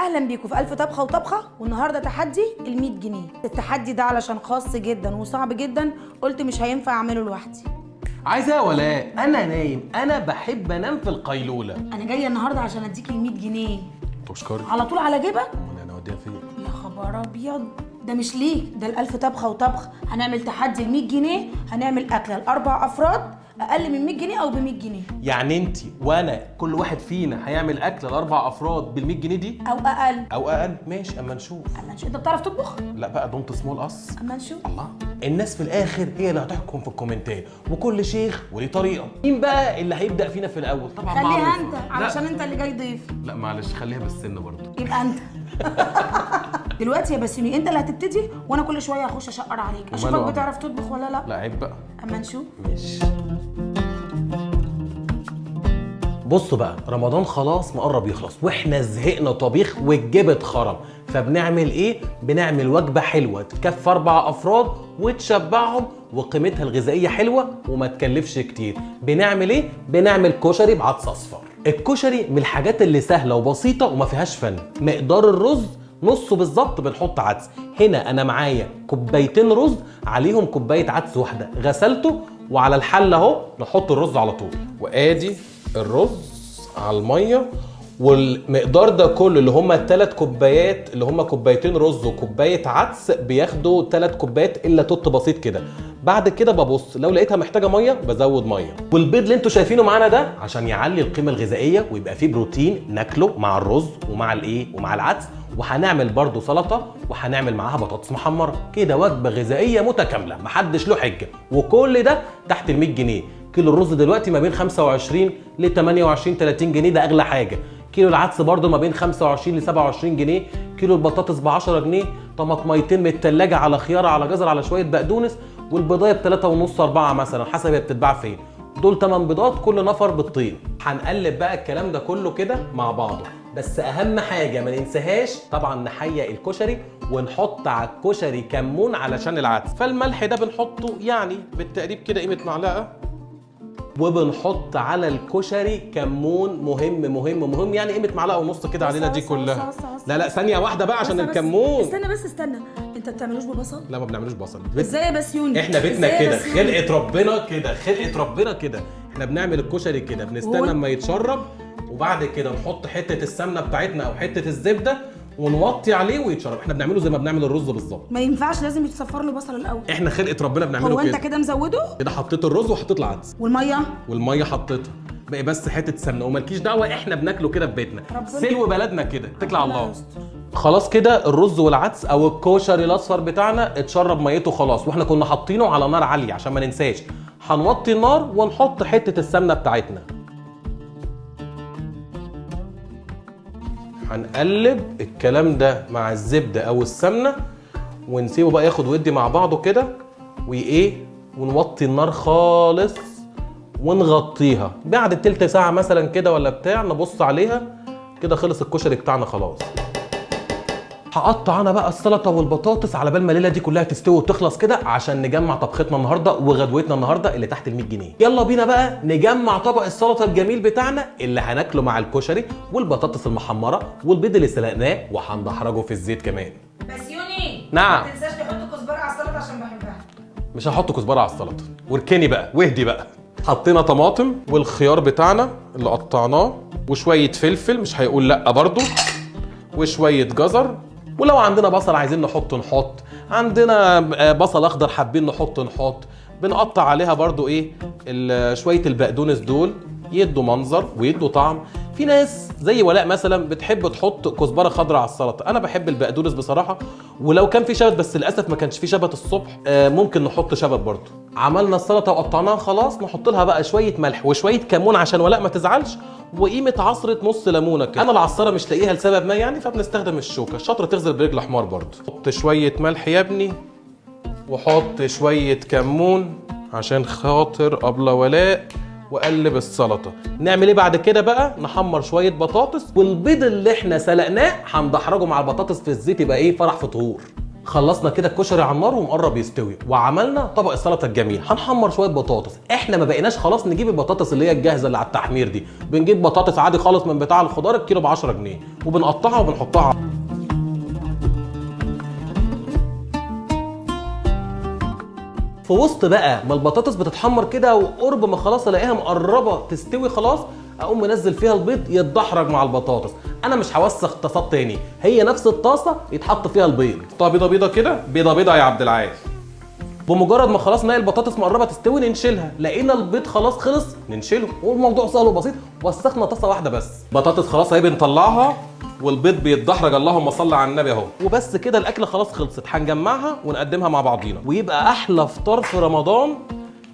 اهلا بيكم في الف طبخه وطبخه. والنهارده تحدي ال 100 جنيه. التحدي ده علشان خاص جدا وصعب جدا، قلت مش هينفع اعمله لوحدي. عايزة يا ولاء؟ انا نايم، انا بحب انام في القيلولة. انا جاية النهارده عشان اديك ال 100 جنيه. تشكري. على طول على جيبك. امال انا اوديها فين؟ يا خبر ابيض، ده مش ليك، ده الالف طبخه وطبخه. هنعمل تحدي ال 100 جنيه، هنعمل اكله لاربع افراد اقل من 100 جنيه او ب 100 جنيه. يعني انت وانا كل واحد فينا هيعمل اكله لاربع افراد بال 100 جنيه دي او اقل. او اقل؟ ماشي، اما نشوف. اما نشوف. انت بتعرف تطبخ؟ لا بقى، don't small us. اما نشوف. الله، الناس في الاخر هي اللي هتحكم في الكومنتات، وكل شيخ وليه طريقه. مين بقى اللي هيبدا فينا في الاول؟ طبعا خليها معروفة. انت، علشان انت اللي جاي ضيف. لا معلش، خليها بالسن برضه. يبقى انت. دلوقتي يا بسيوني انت اللي هتبتدي، وانا كل شوية هخش اشقر عليك، اشوفك وماله؟ بتعرف تطبخ ولا لا. لا عيب بقى. اما نشوف. ماشي. بصوا بقى، رمضان خلاص مقرب يخلص، واحنا زهقنا طبيخ والجيب اتخرم، فبنعمل ايه؟ بنعمل وجبة حلوة تكفي 4 افراد وتشبعهم، وقيمتها الغذائية حلوة وما تكلفش كتير. بنعمل ايه؟ بنعمل كشري بعدس اصفر. الكشري من الحاجات اللي سهلة وبسيطة وما فيهاش فن. مقدار الرز نصه بالظبط بنحط عدس. هنا انا معايا كوبايتين رز عليهم كوباية عدس واحدة، غسلته وعلى الحلة اهو نحط الرز على طول. وادي الرز على المية، والمقدار ده كله اللي هما 3 كوبايات، اللي هما كوبايتين رز وكوبايه عدس، بياخدوا 3 كوبايات الا توت بسيط كده. بعد كده ببص لو لقيتها محتاجه مية بزود مية. والبيض اللي انتوا شايفينه معانا ده عشان يعلي القيمة الغذائية ويبقى فيه بروتين ناكله مع الرز ومع الايه ومع العدس. وهنعمل برضو سلطة وهنعمل معاها بطاطس محمرة كده، وجبة غذائية متكاملة محدش له حجه. وكل ده تحت ال 100 جنيه. كيلو الرز دلوقتي ما بين 25 ل 28 30 جنيه، ده اغلى حاجة. كيلو العدس برضو ما بين 25 ل 27 جنيه. كيلو البطاطس ب 10 جنيه، طماطميتين من التلاجة على خيار على جزر على شوية بقدونس، والبيضايه ب 3.5 4 مثلا حسب هي بتتباع فين. دول 8 بيضات كل نفر بيضتين. هنقلب بقى الكلام ده كله كده مع بعضه. بس اهم حاجة ما ننساهاش طبعا نحيق الكشري ونحط على الكشري كمون علشان العدس. فالملح ده بنحطه يعني بالتقريب كده قيمة معلقه، وبنحط على الكشري كمون، مهم مهم مهم، يعني قيمة معلقه ونص كده علينا دي كلها. لا لا ثانية واحدة بقى عشان الكمون. استنى بس استنى، انت بتعملوش ببصل؟ لا ما بنعملوش بصل. ازاي يا بسيوني؟ احنا بيتنا كده، خلقه ربنا كده، خلقه ربنا كده. احنا بنعمل الكشري كده، بنستنى اما يتشرب وبعد كده نحط حتة السمنة بتاعتنا او حتة الزبدة ونوطي عليه ويتشرب. احنا بنعمله زي ما بنعمل الرز بالظبط. ما ينفعش، لازم يتصفر له بصل الاول. احنا خلقه ربنا بنعمله كده. هو انت كده مزوده؟ كده حطيت الرز وحطيت العدس والمية، والمية حطيتها، باقي بس حتة سمنه. ومالكيش دعوه، احنا بناكله كده في بيتنا، سلو بلدنا كده. اتكل على الله. خلاص كده الرز والعدس او الكشري الاصفر بتاعنا اتشرب ميته خلاص، واحنا كنا حاطينه على نار عالية عشان ما ننساش. هنوطي النار ونحط حتة السمنة بتاعتنا. هنقلب الكلام ده مع الزبدة او السمنة ونسيبه بقى ياخد ودي مع بعضه كده، وايه، ونوطي النار خالص ونغطيها. بعد تلت ساعة مثلا كده ولا بتاع نبص عليها كده، خلص الكشري بتاعنا خلاص. هقطع انا بقى السلطة والبطاطس على بال ما الليلة دي كلها تستوي وتخلص كده، عشان نجمع طبختنا النهارده وغدوتنا النهارده اللي تحت ال 100 جنيه. يلا بينا بقى نجمع طبق السلطة الجميل بتاعنا اللي هناكله مع الكشري والبطاطس المحمره والبيض اللي سلقناه وهندحرجه في الزيت كمان. بسيوني، نعم. ما تنساش تحط كزبره على السلطة عشان بحبها. مش هحط كزبره على السلطة، واركني بقى واهدي بقى. حطينا طماطم والخيار بتاعنا اللي قطعناه وشوية فلفل مش هيقول لا برضو، وشوية جزر، ولو عندنا بصل عايزين نحط نحط، عندنا بصل اخضر حابين نحط نحط. بنقطع عليها برضو ايه شوية البقدونس دول يدوا منظر ويدوا طعم. في ناس زي ولاء مثلا بتحب تحط كزبره خضراء على السلطة، انا بحب البقدونس بصراحة، ولو كان في شبت، بس للاسف ما كانش في شبت الصبح، ممكن نحط شبت برضو. عملنا السلطة وقطعناها خلاص، نحط لها بقى شوية ملح وشوية كمون عشان ولاء ما تزعلش، وقيمه عصره نص ليمونه كده. انا العصاره مش لاقيها لسبب ما يعني، فبنستخدم الشوكة. الشاطره تغزل برجل حمار برضو. حط شوية ملح يا ابني، وحط شوية كمون عشان خاطر ابله ولاء، وقلب السلطة. نعمل ايه بعد كده بقى؟ نحمر شوية بطاطس، والبيض اللي احنا سلقناه هندحرجه مع البطاطس في الزيت، يبقى ايه، فرح فطور. خلصنا كده الكشري على النار ومقرب يستوي، وعملنا طبق السلطة الجميل. هنحمر شوية بطاطس، احنا ما بقيناش خلاص نجيب البطاطس اللي هي الجاهزة اللي على التحمير دي، بنجيب بطاطس عادي خالص من بتاع الخضار الكيلو ب 10 جنيه، وبنقطعها وبنحطها. في وسط بقى ما البطاطس بتتحمر كده وقرب ما خلاص الاقيها مقربة تستوي خلاص، اقوم منزل فيها البيض يتدحرج مع البطاطس. انا مش هوسخ طاسات تاني، هي نفس الطاسه يتحط فيها البيض. طب بيضة بيضة كده، بيضة بيضة يا عبد العال. بمجرد ما خلاص نلاقي البطاطس مقربة تستوي ننشلها، لقينا البيض خلاص خلص ننشله، والموضوع سهل وبسيط. وسخنا طاسه واحدة بس. بطاطس خلاص اهي بنطلعها والبيض بيتدحرج، اللهم صل على النبي اهو. وبس كده الاكلة خلاص خلصت، هنجمعها ونقدمها مع بعضينا، ويبقى احلى فطار في رمضان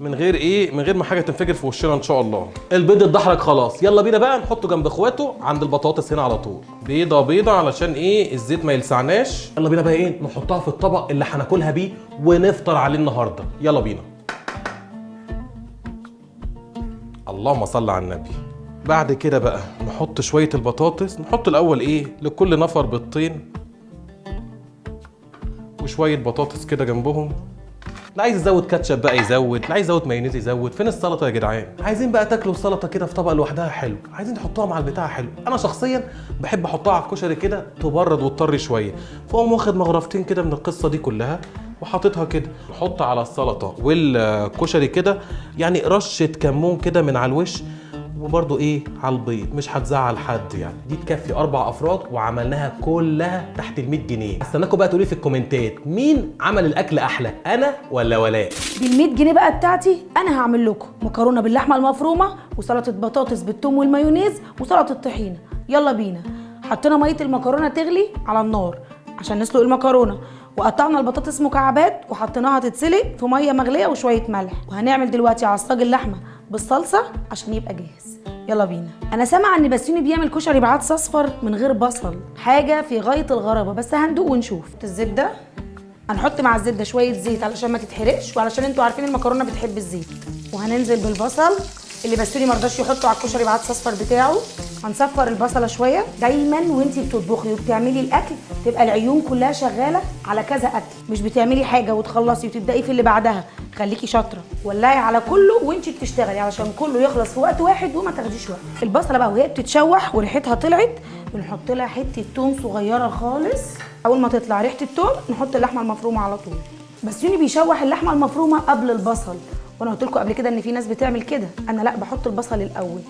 من غير ايه، من غير ما حاجة تنفجر في وشنا ان شاء الله. البيض اتدحرج خلاص، يلا بينا بقى نحطه جنب اخواته عند البطاطس هنا على طول. بيضة بيضة علشان ايه الزيت ما يلسعناش. يلا بينا بقى ايه نحطها في الطبق اللي هناكلها بيه ونفطر عليه النهارده. يلا بينا. اللهم صل على النبي. بعد كده بقى نحط شوية البطاطس، نحط الاول ايه لكل نفر بيضتين وشوية بطاطس كده جنبهم. لا عايز يزود كاتشب بقى يزود، لا عايز يزود مايونيز يزود. فين السلطة يا جدعان؟ عايزين بقى تاكلوا السلطة كده في طبق لوحدها حلو، عايزين تحطوها مع البتاع حلو. انا شخصيا بحب احطها على الكشري كده تبرد وتطري شوية، فاقوم واخد مغرفتين كده من القصة دي كلها وحاططها كده. نحط على السلطة والكشري كده يعني رشه كمون كده من على الوش، وبرده ايه على البيض، مش هتزعل حد يعني. دي تكفي 4 افراد وعملناها كلها تحت ال 100 جنيه. استناكم بقى تقولي في الكومنتات مين عمل الاكل احلى، انا ولا ولاء؟ بال 100 جنيه بقى بتاعتي انا هعمل لكم مكرونه باللحمه المفرومه وسلطة بطاطس بالثوم والمايونيز وسلطة طحينه. يلا بينا. حطينا مية المكرونه تغلي على النار عشان نسلق المكرونه، وقطعنا البطاطس مكعبات وحطيناها تتسلق في مية مغليه وشوية ملح. وهنعمل دلوقتي عصاج اللحمة بالصلصه عشان يبقى جاهز. يلا بينا. انا سامعه ان بسيوني بيعمل كشري بعدس اصفر من غير بصل، حاجة في غاية الغرابة، بس هندوق ونشوف. الزبدة هنحط مع الزبدة شوية زيت علشان ما تتحرقش، وعلشان انتوا عارفين المكرونه بتحب الزيت. وهننزل بالبصل اللي بسيوني ما رضاش يحطه على الكشري بعدس اصفر بتاعه. هنصفر البصله شوية. دايما وانتي بتطبخي وبتعملي الاكل تبقى العيون كلها شغالة على كذا اكل، مش بتعملي حاجة وتخلصي وتبداي في اللي بعدها. خليكي شاطرة، ولعي على كله وانتي بتشتغلي علشان كله يخلص في وقت واحد وما تاخديش وقت. البصله بقى وهي بتتشوح وريحتها طلعت بنحط لها حتة توم صغيرة خالص. اول ما تطلع ريحه التوم نحط اللحمة المفرومه على طول. بسيوني بيشوح اللحمة المفرومه قبل البصل، وانا قلت لكم قبل كده ان في ناس بتعمل كده، انا لا، بحط البصل الاول.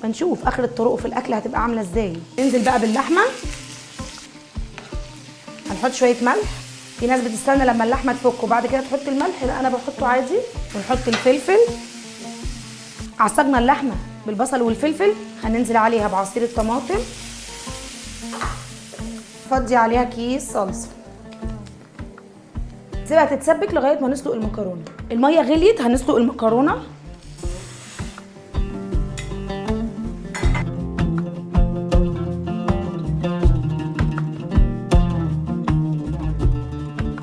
بنشوف اخر الطرق في الاكل هتبقى عامله ازاي. ننزل بقى باللحمه، هنحط شوية ملح. في ناس بتستنى لما اللحمة تفك وبعد كده تحط الملح، لا انا بحطه عادي. ونحط الفلفل. عصجنا اللحمة بالبصل والفلفل، هننزل عليها بعصير الطماطم. فضي عليها كيس صلصه، سيبها تتسبك لغاية ما نسلق المكرونه. المية غليت، هنسلق المكرونه.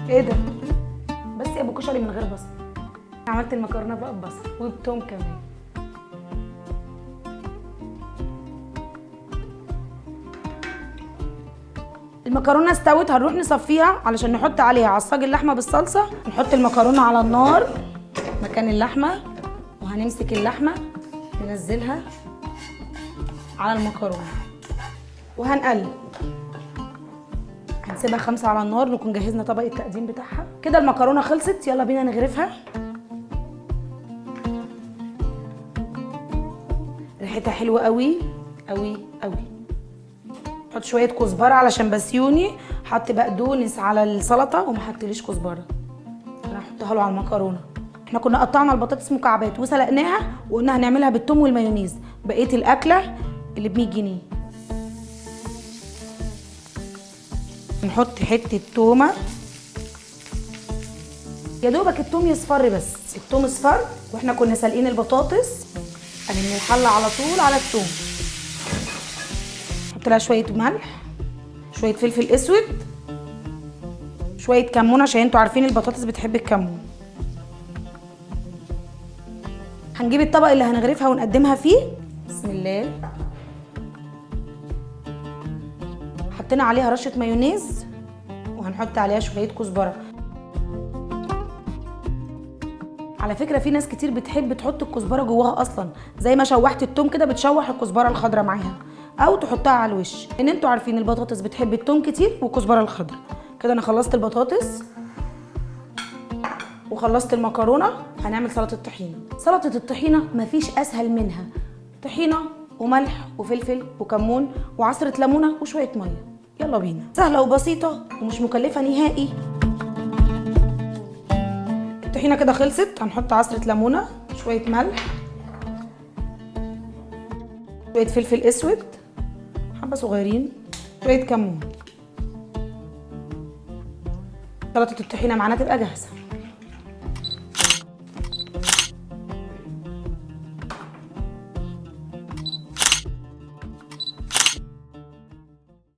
ايه ده؟ بس يا ابو كشري من غير بصل. عملت المكرونه بقى ببصل وبتوم كمان. المكرونه استوت، هنروح نصفيها علشان نحط عليها عصاج اللحمة بالصلصه. نحط المكرونه على النار مكان اللحمة، وهنمسك اللحمة ننزلها على المكرونه وهنقلب. هنسيبها 5 على النار، نكون جهزنا طبق التقديم بتاعها. كده المكرونه خلصت، يلا بينا نغرفها. ريحتها حلوة قوي قوي قوي. حط شوية كزبره علشان بسيوني حط بقدونس على السلطة وما حطليش كزبره، انا هحطها له على المكرونه. احنا كنا قطعنا البطاطس مكعبات وسلقناها وقلنا هنعملها بالثوم والمايونيز. بقية الاكلة اللي ب 100 جنيه. نحط حتة تومة، يا دوبك التوم يصفر بس. التوم اصفر واحنا كنا سالقين البطاطس. انا من الحلة على طول على التوم. نحط لها شوية ملح، شوية فلفل اسود، شوية كمون عشان انتوا عارفين البطاطس بتحب الكمون. هنجيب الطبق اللي هنغرفها ونقدمها فيه. بسم الله. حطينا عليها رشه مايونيز وهنحط عليها شوية كزبره. على فكرة في ناس كتير بتحب تحط الكزبره جواها اصلا، زي ما شوحت التوم كده بتشوح الكزبره الخضراء معاها او تحطها على الوش، ان انتوا عارفين البطاطس بتحب التوم كتير والكزبره الخضراء. كده انا خلصت البطاطس وخلصت المكرونه. هنعمل سلطة الطحينه. سلطة الطحينه مفيش اسهل منها، طحينه وملح وفلفل وكمون وعصره ليمونه وشوية مية. يلا بينا، سهلة وبسيطة ومش مكلفة نهائي. الطحينه كده خلصت، هنحط عصره ليمونه، شوية ملح، شوية فلفل اسود، حبه صغيرين، شوية كمون. سلطة الطحينه معانا تبقى جاهزة.